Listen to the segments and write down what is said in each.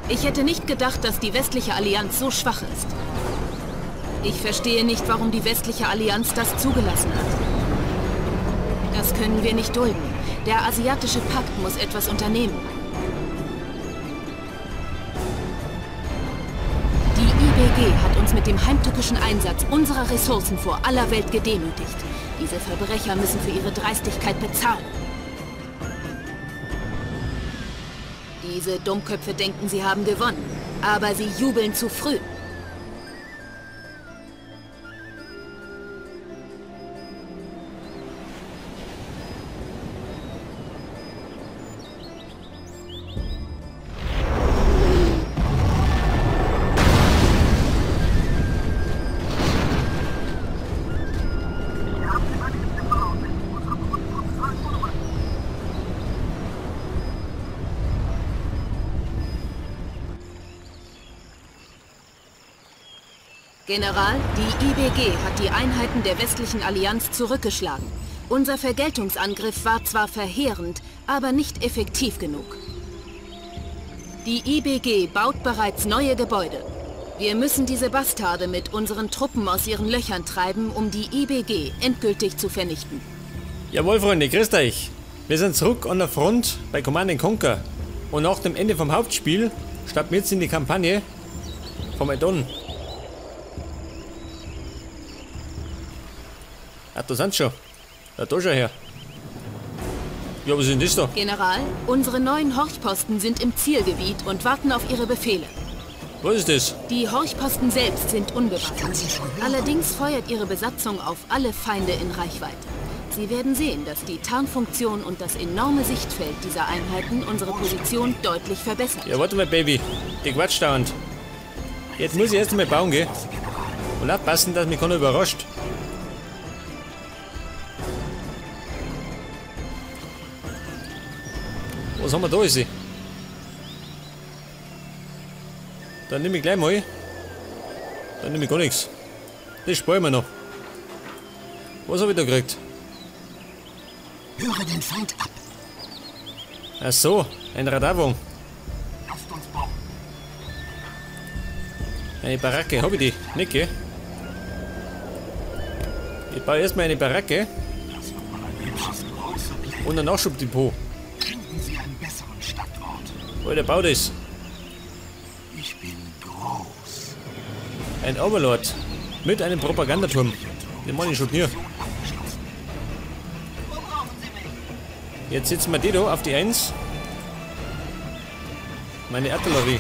Ich hätte nicht gedacht, dass die westliche Allianz so schwach ist. Ich verstehe nicht, warum die westliche Allianz das zugelassen hat. Das können wir nicht dulden. Der Asiatische Pakt muss etwas unternehmen. Die IBG hat uns mit dem heimtückischen Einsatz unserer Ressourcen vor aller Welt gedemütigt. Diese Verbrecher müssen für ihre Dreistigkeit bezahlen. Diese Dummköpfe denken, sie haben gewonnen. Aber sie jubeln zu früh. General, die IBG hat die Einheiten der westlichen Allianz zurückgeschlagen. Unser Vergeltungsangriff war zwar verheerend, aber nicht effektiv genug. Die IBG baut bereits neue Gebäude. Wir müssen diese Bastarde mit unseren Truppen aus ihren Löchern treiben, um die IBG endgültig zu vernichten. Jawohl, Freunde, grüßt euch. Wir sind zurück an der Front bei Command & Conquer. Und nach dem Ende vom Hauptspiel starten wir jetzt in die Kampagne vom Addon. Ah, da sind sie schon. Ja, da schau her. Ja, was ist denn das da? General, unsere neuen Horchposten sind im Zielgebiet und warten auf Ihre Befehle. Was ist das? Die Horchposten selbst sind unbewaffnet. Allerdings feuert ihre Besatzung auf alle Feinde in Reichweite. Sie werden sehen, dass die Tarnfunktion und das enorme Sichtfeld dieser Einheiten unsere Position deutlich verbessert. Ja, warte mal, Baby. Die quatscht dauernd. Jetzt muss ich erst einmal bauen, gell? Und aufpassen, dass mich keiner überrascht. Was haben wir da, ist sie? Dann nehme ich gleich mal. Dann nehme ich gar nichts. Das sparen wir noch. Was habe ich da gekriegt? Höre den Feind ab. Ach so, ein Radarwagen. Lasst uns bauen. Eine Baracke, habe ich die? Nicht, gell? Ich baue erstmal eine Baracke. Und ein Nachschubdepot. Finden Sie einen besseren Standort. Alter, bau das. Ich bin groß. Ein Overlord mit einem Propagandaturm. Den meine ich schon hier. Jetzt setzen wir die da auf die 1. Meine Artillerie.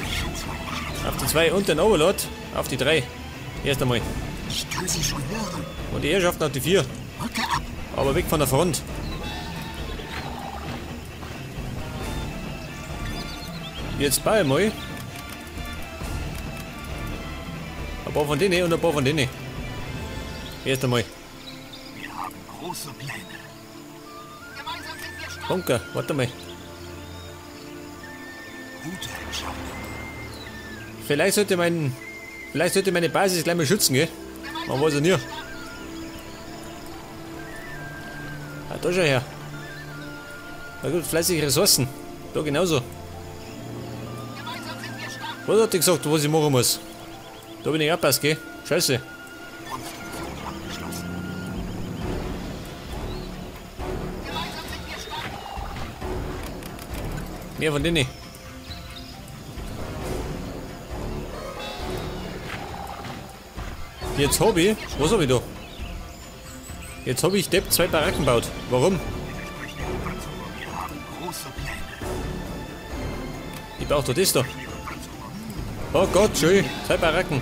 Auf die 2 und den Overlord auf die 3. Erst einmal. Ich kann sie schon hören. Und die Herrschaften auf die 4. Aber weg von der Front. Jetzt baue ich mal. Ein paar von denen und ein paar von denen. Erst einmal. Wir haben große Pläne. Gemeinsam sind wir stark. Bunker, warte mal. Gute Entscheidung. Vielleicht sollte meine Basis gleich mal schützen, gell? Man weiß ja nie. Ah, da schau her. Da gibt es fleißig Ressourcen. Da genauso. Was hat die gesagt, was ich machen muss? Da bin ich abpasst, gell? Scheiße. Mehr von denen. Jetzt hab ich. Was hab ich da? Jetzt hab ich Depp 2 Baracken gebaut. Warum? Ich brauch doch das da. Oh Gott, schön. 2 Baracken.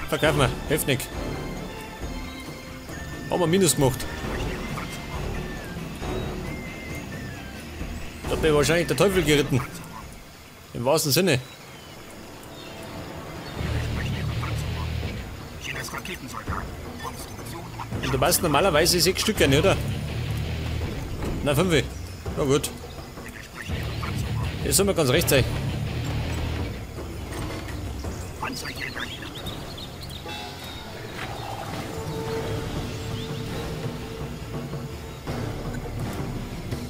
Verkauf mal. Hilft nicht. Haben wir Minus gemacht. Da bin ich wahrscheinlich der Teufel geritten. Im wahrsten Sinne. Und du weißt normalerweise 6 Stück rein, oder? Na, 5. Na gut. Jetzt soll mir ganz recht sein.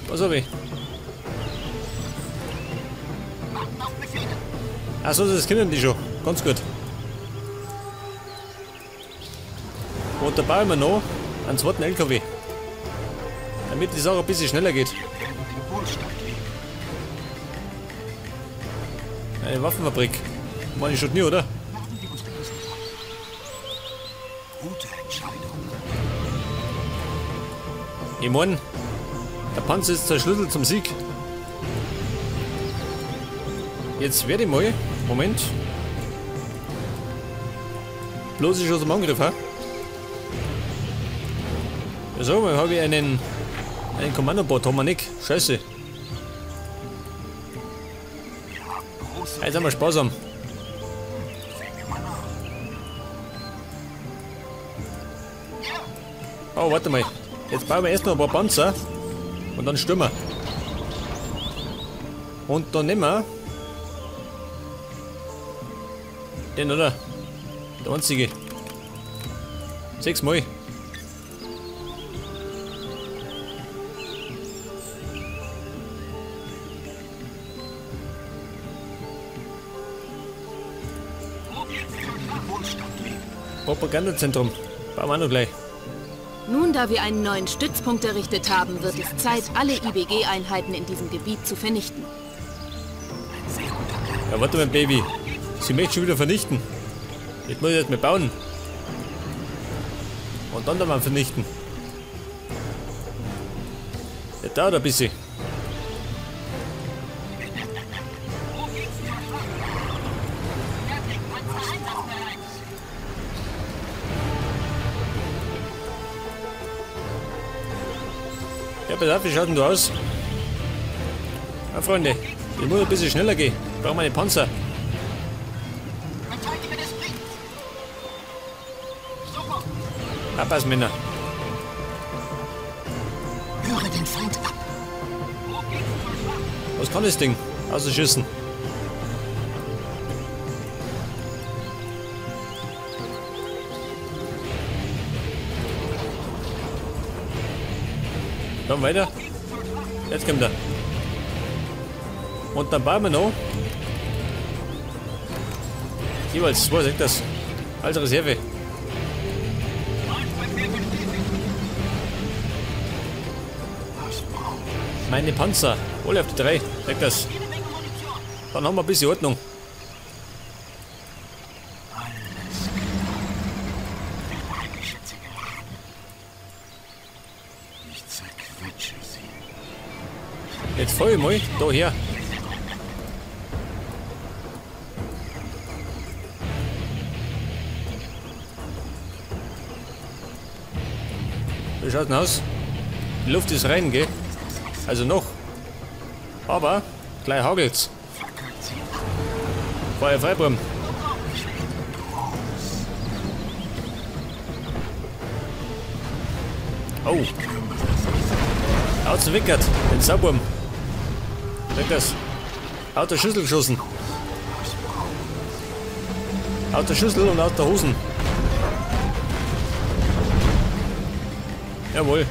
Was hab ich? Achso, das kennen die schon. Ganz gut. Und da bauen wir noch einen zweiten LKW. Damit die Sache ein bisschen schneller geht. Eine Waffenfabrik. Meine ich schon nie, oder? Ich meine, der Panzer ist der Schlüssel zum Sieg. Jetzt werde ich mal. Moment. Bloß ist schon zum Angriff, ha? Ja, so, dann habe ich einen Kommandobot, haben wir nicht. Scheiße. Jetzt haben wir sparsam. Oh, warte mal. Jetzt bauen wir erst noch ein paar Panzer. Und dann stürmen wir. Und dann nehmen wir den, oder? Der einzige. 6 Mal. Propagandazentrum. Bauen wir noch gleich. Nun, da wir einen neuen Stützpunkt errichtet haben, wird es Zeit, alle IBG-Einheiten in diesem Gebiet zu vernichten. Ja, warte mal, Baby. Sie möchte schon wieder vernichten. Jetzt muss ich erst mal bauen. Und dann mal vernichten. Das dauert ein bisschen. Ja, pass auf, wie schaut denn du aus? Ja, Freunde, ich muss ein bisschen schneller gehen. Ich brauche meine Panzer. Abpass, Männer. Höre den Feind ab. Was kann das Ding? Außer schießen. Dann weiter. Jetzt kommt er. Und dann bauen wir noch. Jeweils zwei, sagt das. Als Reserve. Meine Panzer. Alle auf die 3. Sagt das. Dann haben wir ein bisschen Ordnung. Jetzt fahr ich mal da her. Wie schaut's denn aus? Die Luft ist rein, gell? Also noch. Aber gleich hagelt's. Feuer frei, Burm. Oh. Haut's wickert, den Sauburm. Weg das. Aus der Schüssel geschossen. Aus der Schüssel und aus der Hosen. Jawohl.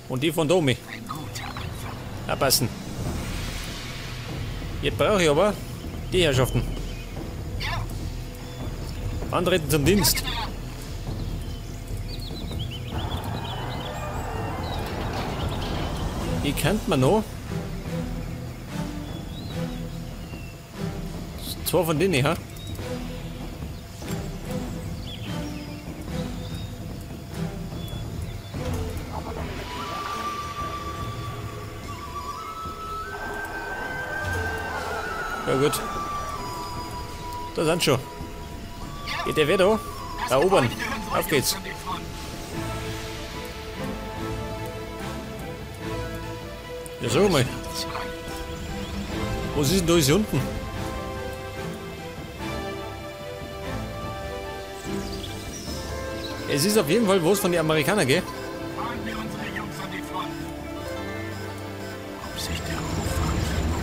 Und die von Domi. Abpassen. Jetzt brauche ich aber die Herrschaften. Antreten zum Dienst. Die kennt man noch. Zwei von denen, ja? Ja gut. Da sind schon. Geht der wer da? Erobern. Auf geht's. Ja, sag mal. Was ist denn da hier unten? Es ist auf jeden Fall was von den Amerikanern, gell?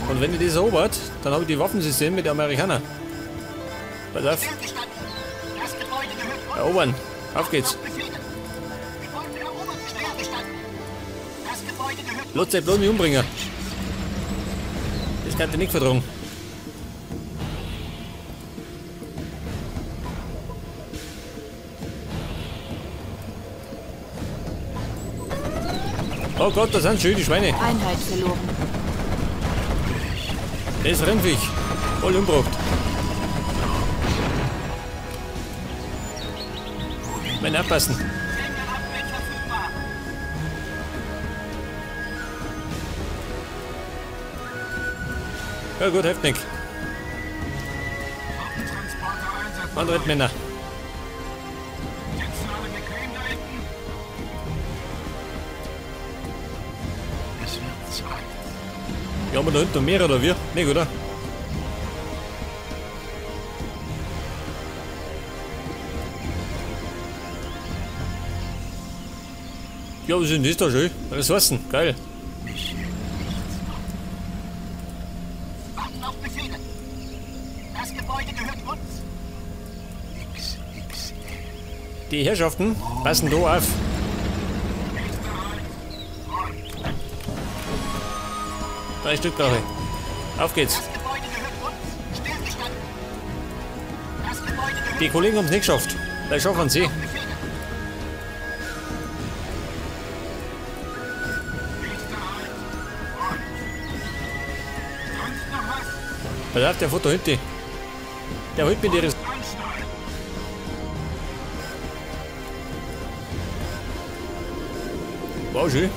Und wenn ihr das erobert, dann habe ich die Waffensysteme mit den Amerikanern. Pass auf. Erobern. Auf geht's. Lasst euch bloß nicht umbringen. Das kann ich nicht vertragen. Oh Gott, das sind schön die Schweine. Einheit verloren. Das Rindviech. Voll umgebracht. Wenn aufpassen. Ja gut, hilft nicht. Andere Männer. Ja, haben wir da hinten mehr oder wir? Nicht, oder? Ja, was ist denn das da schön? Ressourcen, geil. Warten auf Befehle. Das Gebäude gehört uns. XXL. Die Herrschaften passen da auf. Drei Stück brauche ich. Auf geht's. Das Gebäude gehört uns. Stillgestanden. Das Gebäude gehört. Die Kollegen haben es nicht geschafft. Da schaffen sie. Pass auf, der fährt da hinten. Der holt mir die Ressourcen. Wow, schön.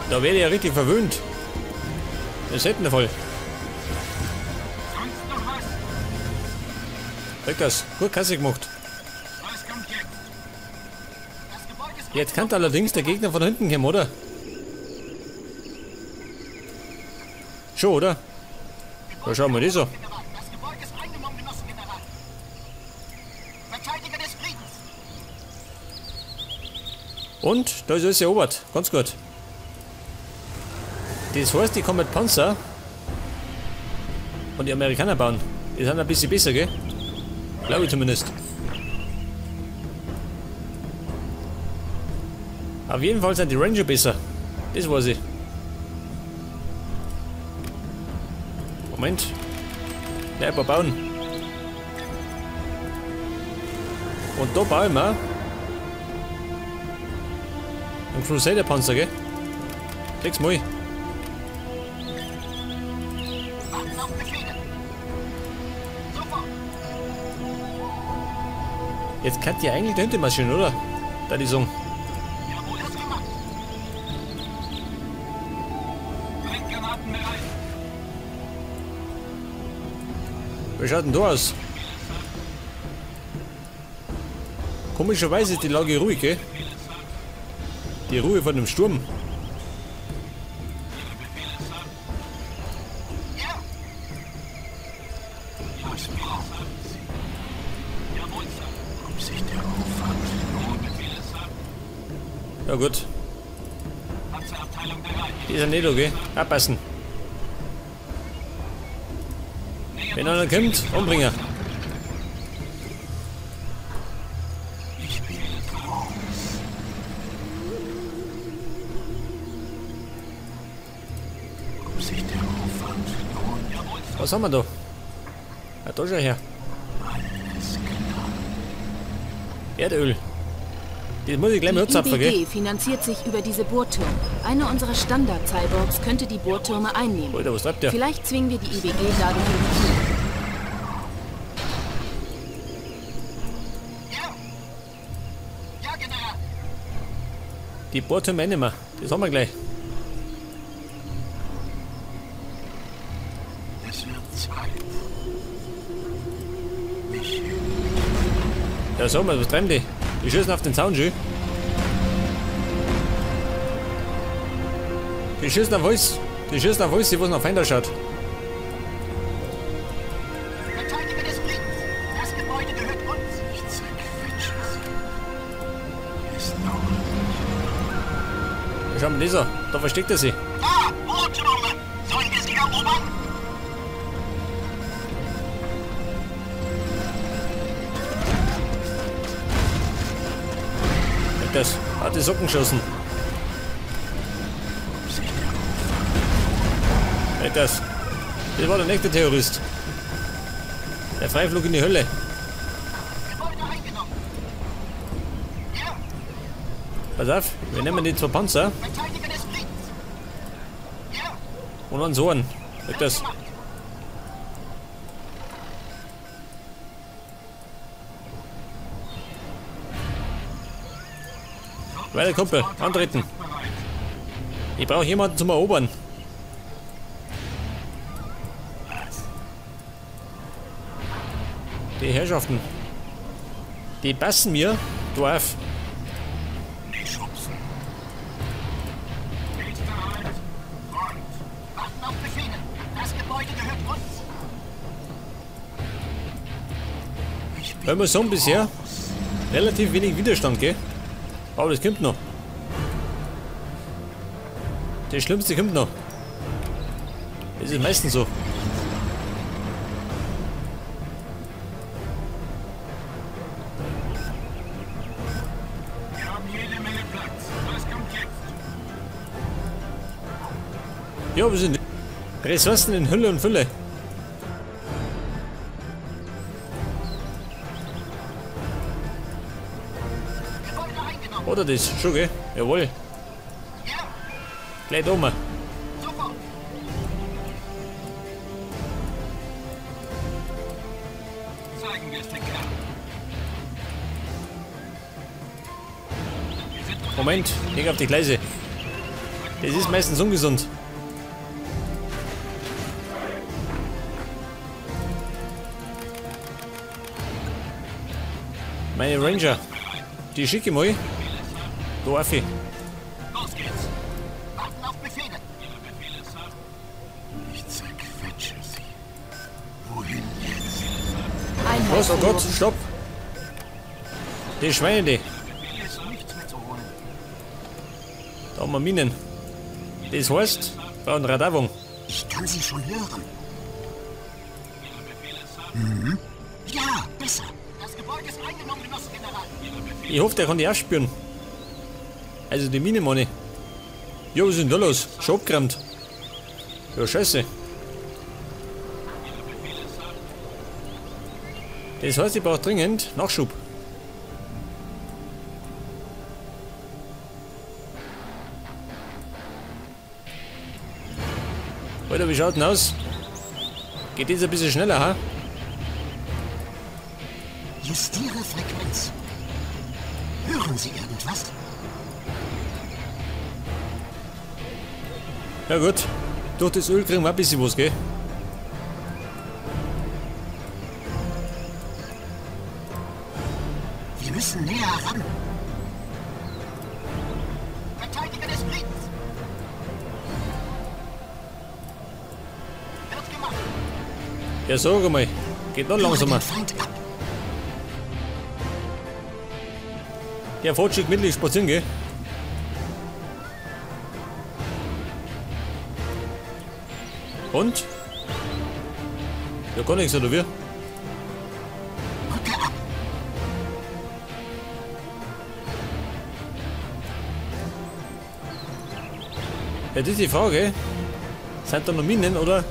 Da werde ich ja richtig verwöhnt. Das ist selten der Fall. Weg das. Gut Kasse gemacht. Jetzt kann allerdings der Gegner von hinten kommen, oder? Schon, oder? Da schauen wir das an. Das Gebäude ist eingenommen, Genosse General. Verteidiger des Friedens. Und da ist alles erobert. Ganz gut. Das heißt, die kommen mit Panzer und die Amerikaner bauen. Die sind ein bisschen besser, gell? Glaube ich zumindest. Auf jeden Fall sind die Ranger besser. Das weiß ich. Moment. Gleich ein paar bauen. Und da bauen wir einen Crusader-Panzer, gell? Krieg's mal. Jetzt kann die eigentlich dahinter marschieren, oder? Da die sagen. Wie schaut denn da aus? Komischerweise ist die Lage ruhig, gell? Die Ruhe von dem Sturm. Ja gut. Die ist ja nicht okay. Abpassen. Wenn einer kommt, umbringen. Ich bin groß. Ob sich der Aufwand lohnt? Was haben wir da? Ja, da schau her. Alles klar. Erdöl. Das muss ich gleich mal anzapfen, Die gell? IBG finanziert sich über diese Bohrtürme. Einer unserer Standard-Cyborgs könnte die Bohrtürme einnehmen. Alter, was treibt der? Vielleicht zwingen wir die IBG dadurch in die Knie. Ja. Ja, General. Die Bohrtürme einnehmen. Das haben wir gleich. Es wird Zeit. Mich. Ja, sag mal, was treiben die? Die schießen auf den Zaun, schön. Die schießen auf alles. Die schießen auf alles, was nach Feind ausschaut. Verteidiger des Friedens. Das Gebäude gehört uns. Ich zerquetsche sie. Es dauert. Schau mal, das an. Da versteckt er sich. Ah, Bohrtürme. Sollen wir sie erobern? Das hat die Socken geschossen. Weg das. Das war der nächste Terrorist. Der Freiflug in die Hölle. Pass auf, wir nehmen die zwei Panzer. Und einen Sohn. Weg das. Weiter, Kumpel, antreten. Ich brauche jemanden zum Erobern. Die Herrschaften. Die passen mir. Du auf. Wenn wir so bisher relativ wenig Widerstand, gell? Aber das kommt noch. Das Schlimmste kommt noch. Das ist meistens so. Wir haben jede Menge Platz. Was kommt jetzt? Ja, wir sind Ressourcen in Hülle und Fülle. Oder das? Schon, gell? Jawohl. Gleich da oben. Moment, leg auf die Gleise. Das ist meistens ungesund. Meine Ranger, die schicke ich mal. Da auf. Los geht's. Warten auf Befehle. Ihre Befehle, Sir. Ich zerquetsche sie. Wohin jetzt? Was? Oh Gott, stopp! Die Schweine, die. Da haben wir Minen. Das heißt, brauchen Radarwagen. Ich kann sie schon hören. Mhm. Ja, besser. Das Gebäude ist eingenommen, Genosse General. Ich hoffe, der kann die auch spüren. Also die Mine, meine ich. Ja, was ist denn da los? Schon abgeräumt. Ja, scheiße. Das heißt, ich brauche dringend Nachschub. Alter, wie schaut denn aus? Geht jetzt ein bisschen schneller, ha? Justiere Frequenz. Hören Sie irgendwas? Ja gut, durch das Öl kriegen wir ein bisschen was, gell? Wir müssen näher ran. Verteidiger des Friedens. Wird gemacht. Ja, sag mal, geht noch langsamer. Der fährt schon gemütlich spazieren, gell? Und? Ja, gar nichts, oder wie? Rücke ab. Ja, das ist die Frage. Sind da noch Minen, oder?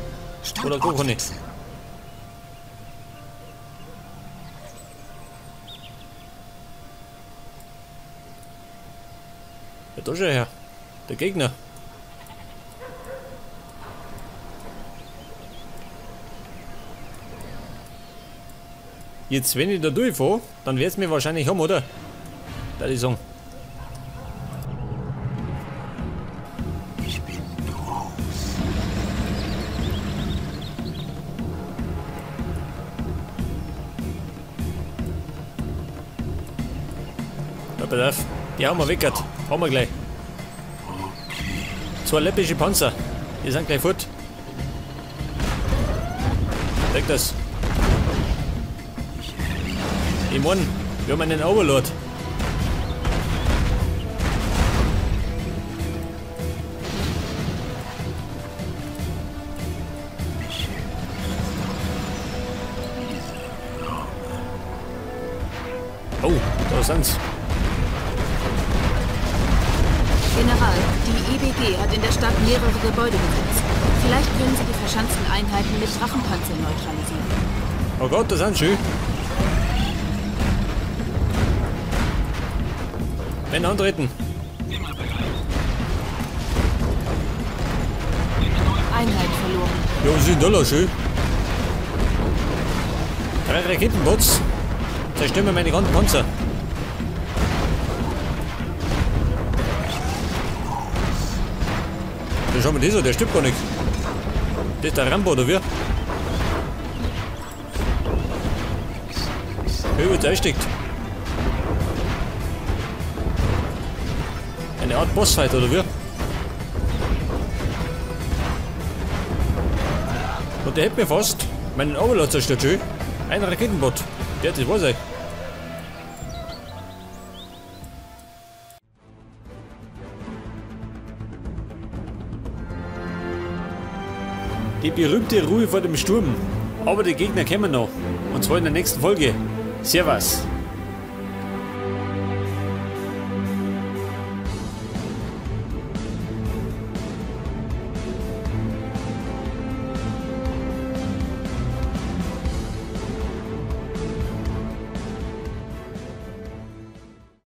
Oder gar keine? Ja, da schon her. Der Gegner. Jetzt, wenn ich da durchfahre, dann wird's mir wahrscheinlich haben, oder? Da ich sagen. Ich bin groß. Da, pass auf. Die hauen wir weg, hauen wir gleich. Okay. Zwei läppische Panzer. Die sind gleich fort. Weg das. Ich mein, wir haben einen Overlord. Oh, da sind's. General, die IBG hat in der Stadt mehrere Gebäude besetzt. Vielleicht können Sie die verschanzten Einheiten mit Drachenpanzer neutralisieren. Oh Gott, das sind schön. Wenn antreten. Einheit verloren. Ja, sind alle schön. 3 Raketenbots. Zerstören wir meine ganzen Panzer. Ja, schau mal, dieser, der stirbt gar nicht. Das ist der Rambo, oder wie? Übelst einsteckt. Eine Art Bossfight, oder wie? Und der hätte mir fast meinen Overlord zerstört, schön. Ein Raketenbot. Der hat das wahr sein. Die berühmte Ruhe vor dem Sturm. Aber die Gegner kommen noch. Und zwar in der nächsten Folge. Servus.